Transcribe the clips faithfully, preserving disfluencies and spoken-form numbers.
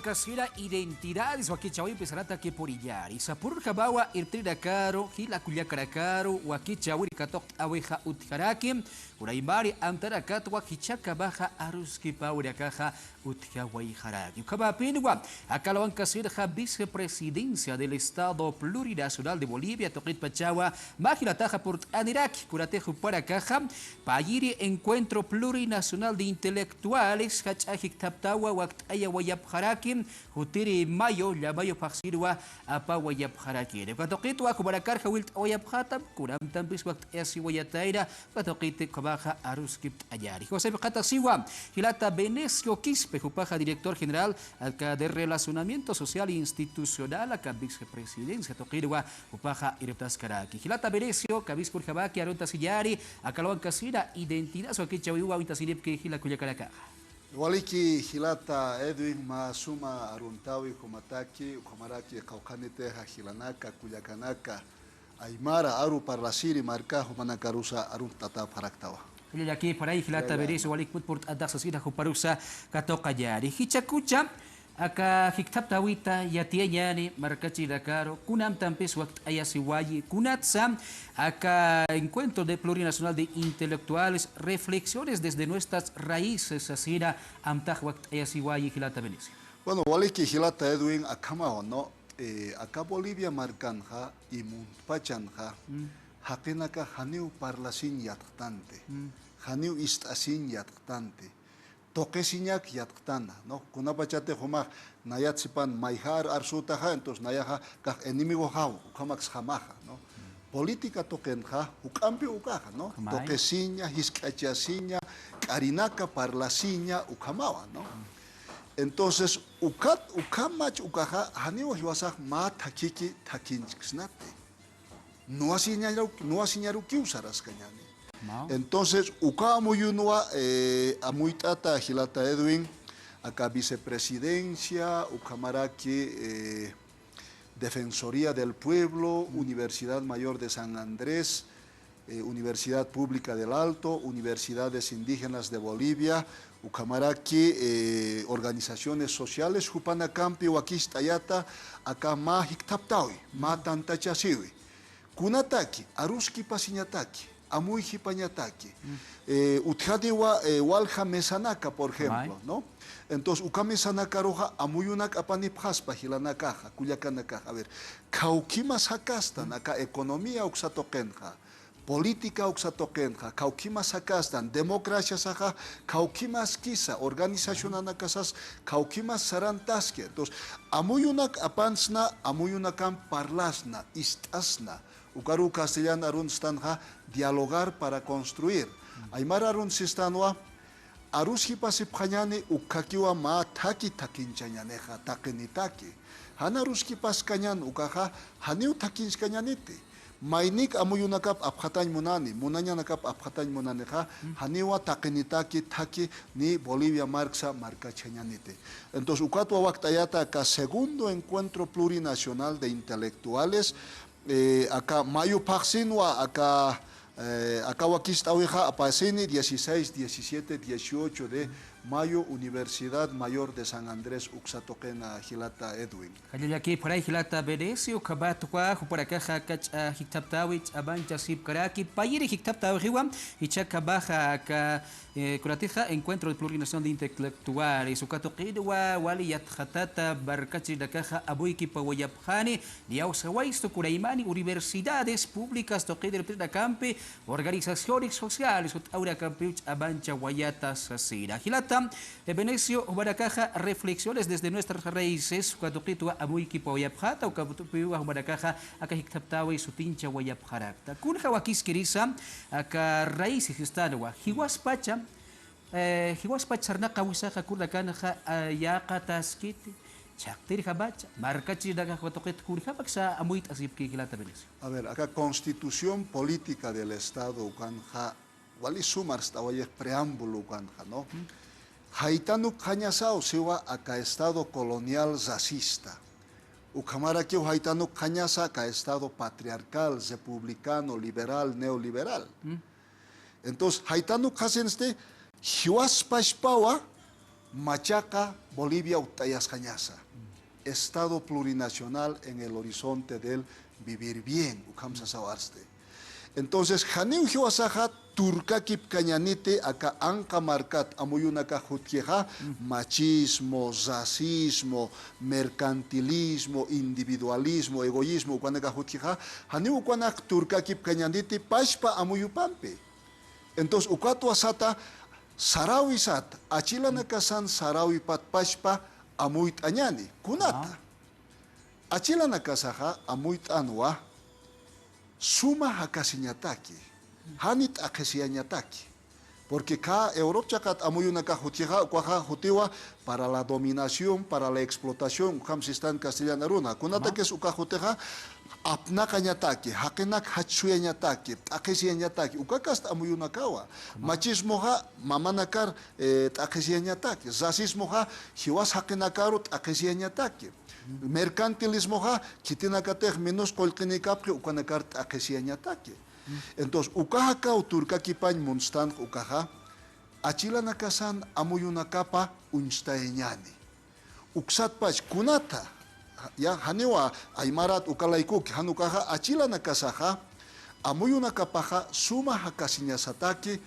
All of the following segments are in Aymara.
Sasina identidades wakichäwimpi sarata kipuriñäni. Sapurjamawa irptirinakaru, jila kullakanakaru, wakichäwir katuqt'äwixa utjaraki, kunaymani amtarakatwa jichhakamaxa aruskipäwinakaxa utjawayxaraki. Ukhamapinwa, aka lawankasirxa Vicepresidencia del Estado Plurinacional de Bolivia tuqitpachawa mä jilataxa purt'aniraki, kunatix jupanakaxa payiri Encuentro Plurinacional de Intelectuales jach'a jikthaptawa wakt'ayawayapxaraki, jutiri mayo, llamayo phaxsirwa apawayapxaraki. Uka tuqitwa jumanakar jawillt'awayapxätam, kunamtampis wakt'ayasiwayatayna, uka tuqit ukhamaxa aruskipt'añäni. José, paqatasiwa jilata Venecio Quispe, jupaxa director general aka de Relacionamiento Social e Institucional aka Vicepresidencia tuqinwa, jupaxa irptaskaraki. Jilata Venecio, kamispa urjamaki aruntasiñäni, aka lawankasina identidades wakichäwiwa uñtasinipki jila kullakanakaxa. Waliki jilata Edwin, mä suma aruntäwi jumataki, ukhamaraki qawqhanitixa jilanaka, kullakanaka, aymara aru parlasiri marka jumanakarusa arunt'atäpxaraktawa. Jallallakïpxaray jilata Venecio, walikput purt'antax sasina juparusa katuqañäni. Jichhakucha, aka jikthaptäwita yatiyañäni markachirinakaru, kunamtampis wakt'ayasiwayi, kunatsa aka Encuentro de Plurinacional de Intelectuales, Reflexiones desde Nuestras Raíces sasina amtax wakt'ayasiwayi jilata Venecio. Bueno, waliki jilata Edwin, akhamawa, ¿no? Eh, aka Bolivia markanxa y muntpachanxa, jaqinaka janiw parlasiñ yatxtanti, janiw ist'asiñ yatxtanti, tuqisiñak yatxtana, ¿no? Kunapachatix jumax nayat sipan mayja ar-, arsütaxa, entonces nayaxa kax enemigoxaw, ukhamaksjamaxa, ¿no? Política tuqinxa juk'ampiw ukaxa, ¿no? Tuqisiña, jisk'achasiña, k'arinaka parlasiña, ukhamawa, ¿no? Entonces, ukat, ukhamach ukaxa, janiw jiwasax mä thakiki thakinchksnati. Nuwasiñaru-, nuwasiñarukiw saraskañäni. Entonces, uka amuyunwa, eh, amuyt'ata jilata Edwin, aka vicepresidencia, ukhamaraki, eh, Defensoría del Pueblo, Universidad Mayor de San Andrés, eh, Universidad Pública del Alto, Universidades Indígenas de Bolivia, ukhamaraki, eh, organizaciones sociales, jupanakampi wakicht'ayata, aka mä jikthaptäwi, mä tantachasiwi. Kunataki, aruskipasiñataki, amuyjipañataki. Eh, utjaniwa, eh, walja mesanaka, por ejemplo, ¿no? Entonces, uka mesanakaruxa amuyunak apanipxaspa jilanakaxa, kullakanakaxa. A ver, khawkhimas jakastan aka economía uksa tuqinxa, política uksa tuqinxa, khawkhimas jakastan, democraciasaxa, khawkhimaskisa, organizacionanakasas, khawkhimas sarantaski. Entonces, amuyunak apansna, amuyunakamp parlasna, ist'asna, ukaruw castellan arunstanxa dialogar para construir. Aymar arunsistanwa, aruskipasipxañäni ukhakiwa mä thaki thakinchañänixa, taqinitaki. Jan aruskipaskañän ukaxa, janiw thakinchkañäniti. Maynik amuyunakap apxatañ munani, munañanakap apxatañ munanixa, janiwa taqinitaki thaki ni Bolivia marksa markachkañäniti. Entonces, ukatwa wakt'ayata aka segundo encuentro plurinacional de intelectuales, eh, aka mayo phaxsinwa, aka, eh, aka wakicht'äwixa apasini dieciséis, diecisiete, dieciocho de mayo, Universidad Mayor de San Andrés uksa tuqina jilata Edwin. Jallallakïpxaray jilata Venecio, ukhamatwa jupanakaxa kach'a jikthaptäwi ch'amanchasipkaraki, payiri jikthaptäwixiwa, jichhakamaxa aka Eh, kunatixa Encuentro Plurinacional de Intelectuales, uka tuqinwa wali yatxatata markachirinakaxa amuykipawayapxani, niyawsawayistu kunaymani universidades públicas tuqin irpt'irinakampi, organizaciones sociales, ut'awinakampiw ch'amanchawayata sasina. Jilata, eh, Venecio, jumanakaxa reflexiones desde nuestras raíces, uka tuqitwa amuykipawayapxäta, uka tuqiwa jumanakaxa aka jikthaptäwi sutinchawayapxarakta. Kunja wakiskirisa, aka raíces sistanwa, jiwaspacha, eh, jiwaspacha sarnaqäwisaxa kunakanxa, ah, yäqataskiti, chhaqtirjamacha, markachirinakax uka tuqit kunjamaksa amuyt'asipki jilata Venecio. A ver, aka Constitución Política del Estado ukanxa, wali suma arst'awayix preámbulo ukanxa, ¿no? Jaytan ukxañasaw siwa aka Estado colonial racista. Ukhamarakiw jaytan ukxañasa aka Estado patriarcal, republicano, liberal, neoliberal. Entonces, jaytan ukxasinsti, jiwaspachpawa, Machaqa Bolivia utt'ayasxañasa. Estado plurinacional en el horizonte del vivir bien, ukham sasaw arsti. Entonces, janiw jiwasaxa turkakipkañaniti aka anqa markat amuyunakax jutkixa, machismo, racismo, mercantilismo, individualismo, egoísmo, ukanakax jutkixa, janiw ukanak turkakipkañaniti pachpa amuyupampi. Entonces, ukatwa sata, saräwi sat, achilanakasan saräwipat pachpa amuyt'añani. Kunata. Achilanakasaxa amuyt'anwa suma jakasiñataki, jani t'aqhisiyañataki. Porque khä Europchaqat amuyunakax jutkixa, ukaxa jutiwa para la dominación, para la explotación, ukham sistan castellan aruna. Kunatakis ukax jutixa, apnaqañataki, jaqinak jachsuyañataki, t'aqhisiyañataki, ukakast amuyunakawa. Machismoxa mamanakar, eh, t'aqhisiyañataki, racismoxa jiwas jaqinakaru t'aqhisiyañataki. Mercantilismoxa khitinakatix menos qullqinikapxi ukanakar t'aqhisiyañataki. Entonces, ukaxa akaw turkakipañ munstanx ukaxa, achilanakasan amuyunakapa uñstayañani. Uksatpach kunata, ya, janiwa aymarat uka laykuki, jan ukaxa achilanakasaxa, amuyunakapaxa suma jakasiñasataki,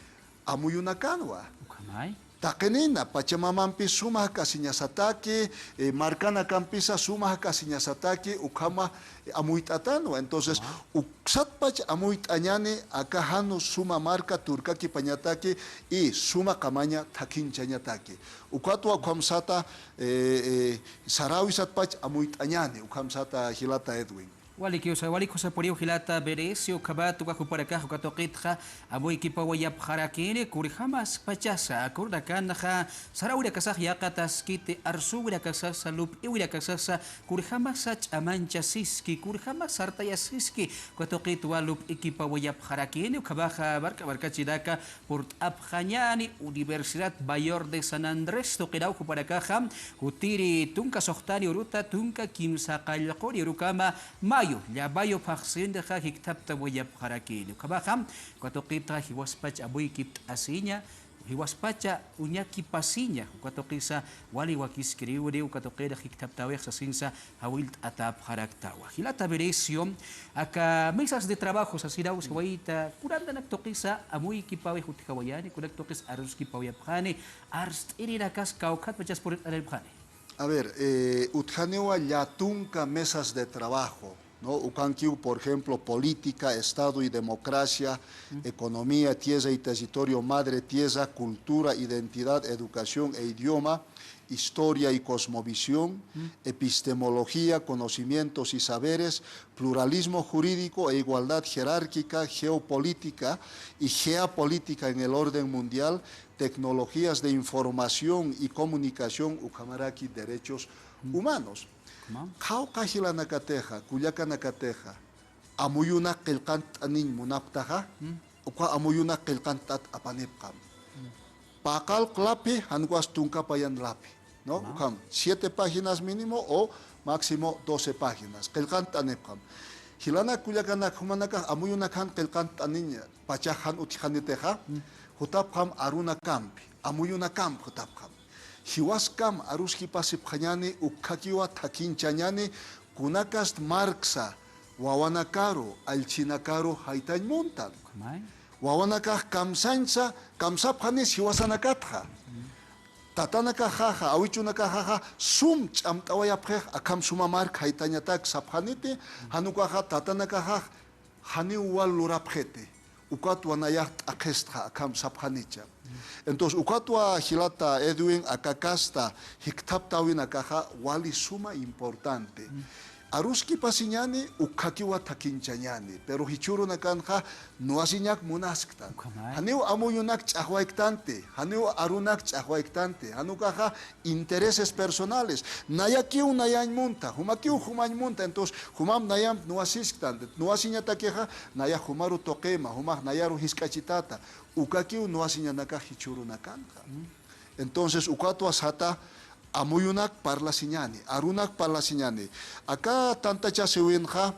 amuyunakanwa. Ukhamay. Taqinina, Pachamamampis suma jakasiñasataki, eh, markanakampisa suma jakasiñasataki, ukhama, eh, amuyt'atanwa. Entonces, uksatpach amuyt'añani, aka jan suma marka turkakipañataki, y suma qamaña thakhinchañataki. Ukatwa ukham sata, eh, eh, saräwi satpach amuyt'añani, ukham sata jilata Edwin. Walikiw sa, walikiw sapuriw jilata Berecio, ukhamat uka jupanakax uka tuqitxa amuykipawayapxarakini, kunjämaspachasa, kunakanxa saräwinakasax yäqataskiti, arsüwinakasasa, lup'iwinakasasa, kunjämasa ch'amanchasiski, kunjämasa sartayasiski, uka tuqitwa lup'ikipawayapxarakini, ukhamaxa marka markachinaka purt'apxañani Universidad Mayor de San Andrés tuqinaw jupanakaxa, jutiri tunka suxtani uruta tunka kimsa qallquni urukama mayo, llamayu phaxsinxa jikthaptawayapxarakini. Ukhamaxa, uka tuqitxa jiwaspach amuykipt'asiña, jiwaspacha uñakipasiña, uka tuqisa wali wakiskiriwni, uka tuqirix jikthaptäwix sasinsa, jawillt'atäpxaraktawa. Jilata Berecio, aka mesas de trabajo sasinaw sawayta, kunantanak tuqisa amuykipäwix utjawayani, kunak tuqis aruskipawayapxani, arst'irinakas kawkhatpachas purt'anipxani. A ver, eh, utjaniwa llätunka mesas de trabajo, ¿no? Ukankiw, por ejemplo, política, Estado y democracia, economía, tierra y territorio, madre tierra, cultura, identidad, educación e idioma, historia y cosmovisión, epistemología, conocimientos y saberes, pluralismo jurídico e igualdad jerárquica, geopolítica y geopolítica en el orden mundial, tecnologías de información y comunicación, ukhamaraki derechos humanos. Qhawqha jilanakatixa, kullakanakatixa, amuyunak qillqant'aniñ munapktaxa, uka amuyunak qillqant'at apanipxam. Pä qallq laphi, jan ukas tunka payan laphi, ¿no? Ukham, siete páginas mínimo o máximo doce páginas. Qillqant'anipxam. Jilanak kullakanak jumanakax amuyunak jan qillqant'aniñ pachax jan utjxanitixa, jutapxam arunakampi, amuyunakamp jutapxam. Jiwaskam aruskipasipxañani, ukkhakiwa thakhinchañani, kunakast marksa, wawanakaru, allchhinakaru jaytañ muntan. Wawanakax kamsañsa, kamsapxanis jiwasanakatxa. Tatanakaxaxa, awichunakaxaxa, sum ch'amt'awayapxix, akham suma mark jaytañatak sapxaniti, jan ukaxa tatanakaxax, janiw wal lurapxiti, ukatwa nayax t'aqhistxa, akham sapxanicha. Entonces, ukatwa jilata Edwin, aka kasta jikthaptäwinakaxa wali suma importante. Aruskipasiñani, ukkhakiwa thakhinchañani, pero jichhürunakanxa nuwasiñak munasktan. Janiw amuyunak ch'axwayktanti, janiw arunak ch'axwayktanti, jan ukaxa intereses personales. Nayakiw nayañ munta, jumakiw jumañ munta, entonces jumamp nayamp nuwasisktan, nuwasiñatakixa, nayax jumaru tuqima, jumax nayaru jisk'achitata, ukakiw nuwasiñanakax jichhürunakanxa. Entonces, ukatwa sata, amuyunak parlasiñani, arunak parlasiñani. Aka tantachasiwinxa,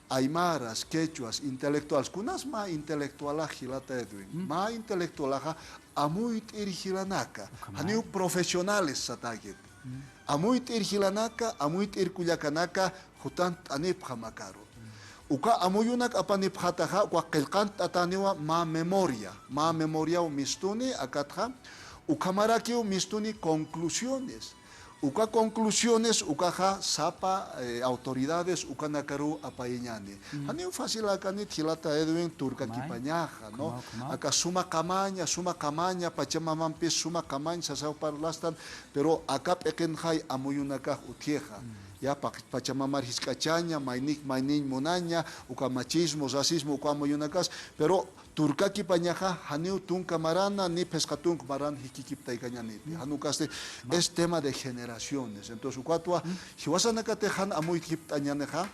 aymaras, quechuas, intelectuales, kunas mä intelectualax jilata Edwin, mä intelectualaxa amuyt'ir jilanaka, janiw profesionales satäkiti. Amuyt'ir jilanaka, amuyt'ir kullakanaka, jutant'anipxam akaru. Uka amuyunak apanipxataxa, uka qillqant'atäniwa mä memoria, mä memoriaw mistuni akatxa, ukhamarakiw mistuni conclusiones. Uka conclusiones ukaxa sapa, eh, autoridades ukanakaruw apayañäni. Janiw faciläkanit jilata Edwin turkakipañaxa, ¿no? Aka suma qamaña, suma qamaña, Pachamamampis suma qamañ sasaw parlastan, pero aka p'iqinxay amuyunakax utjixa. Ya, pa-, Pachamamar jisk'achaña, maynik mayniñ munaña, uka machismo, racismo, uka amuyunakas, pero turkakipañaxa janiw tunka marana ni phisqa tunka maran jikikiptaykañäniti. Jan ukasti es tema de generaciones. Entonces, ukatwa jiwasanakatix jan amuykipt'añänixa,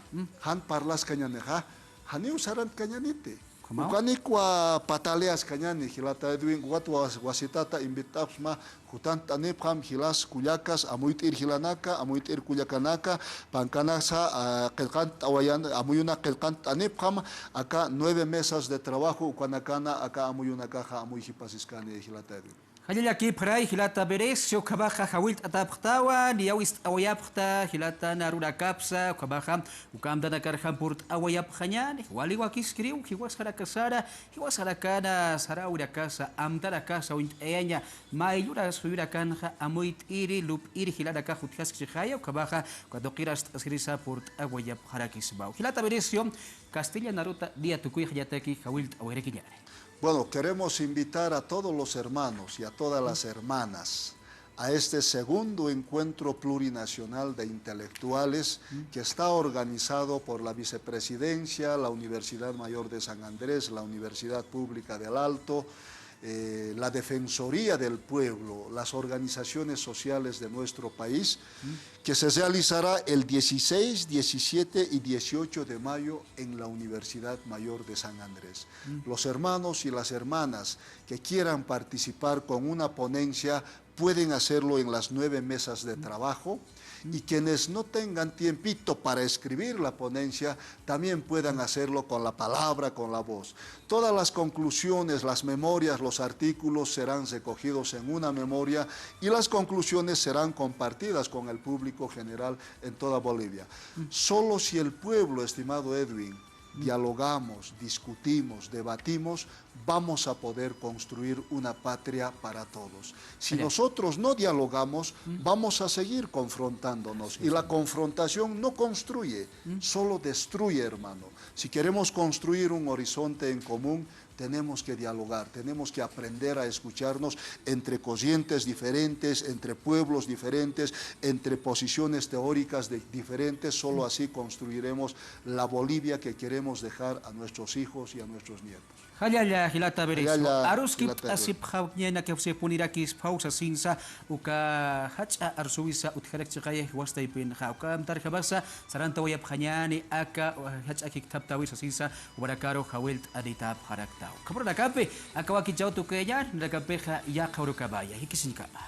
jan parlaskañänixa, janiw sarantkañäniti. Ukanikwa pataleaskañäni, jilata Edwin, ukatwa was-, wasitata invit'apxsma, jutant'anipxam, jilas kullakas, amuyt'ir jilanaka, amuyt'ir kullakanaka, pankanasa, ah, qillqant'awayan, amuyunak qillqant'anipxam, aka nueve mesas de trabajo, ukanakana, aka amuyunakaxa, amuyjipasiskani, jilata Edwin. Jallallakipxaray, jilata Berecio, ukhamaxa jawillt'atapxtawa, niyawist'awayapxta, jilata narurakapsa, ukhamaxa, uka amtanakar jan purt'awayapxañäni, wali wakiskiriw, jiwasarakasara, jiwasarakana, saräwirakasa, amtarakasa, uñt'ayaña, mayllura suyurakanxa, amuyt'iri, lup'iri, jilanakax utjaskchixaya, ukhamaxa, uka tuqirast'asirisa purt'awayapxarakismaw. Jilata Berecio, castellan naruta, niya tukuyxañataki, jawillt'awayarakiñäni. Bueno, queremos invitar a todos los hermanos y a todas las hermanas a este segundo encuentro plurinacional de intelectuales que está organizado por la Vicepresidencia, la Universidad Mayor de San Andrés, la Universidad Pública del Alto, eh, la Defensoría del Pueblo, las organizaciones sociales de nuestro país, que se realizará el dieciséis, diecisiete y dieciocho de mayo en la Universidad Mayor de San Andrés. Los hermanos y las hermanas que quieran participar con una ponencia pueden hacerlo en las nueve mesas de trabajo, y quienes no tengan tiempito para escribir la ponencia también puedan hacerlo con la palabra, con la voz. Todas las conclusiones, las memorias, los artículos serán recogidos en una memoria y las conclusiones serán compartidas con el público general en toda Bolivia. Solo si el pueblo, estimado Edwin, dialogamos, discutimos, debatimos, vamos a poder construir una patria para todos. Si nosotros no dialogamos, vamos a seguir confrontándonos. Y la confrontación no construye, solo destruye, hermano. Si queremos construir un horizonte en común, tenemos que dialogar, tenemos que aprender a escucharnos entre corrientes diferentes, entre pueblos diferentes, entre posiciones teóricas de-, diferentes. Solo así construiremos la Bolivia que queremos dejar a nuestros hijos y a nuestros nietos. Jallalla, jilata Berecio. Jallalla, aruskipt'asipxañäni, kawsipunirakispaw sasinsa, uka jach'a arsuwisa utjarakchixaya jiwas taypinxa. Uka amtarjamasa, sarantawayapxañäni aka, uh, jach'a jikthaptäwir sasinsa, jumarakaru jawillt'anitapxaraktaw. Ukhamaranakampi, aka wakichäw tukuyañäni, nakampixa yaqha urukamaya. Jikisiñkama.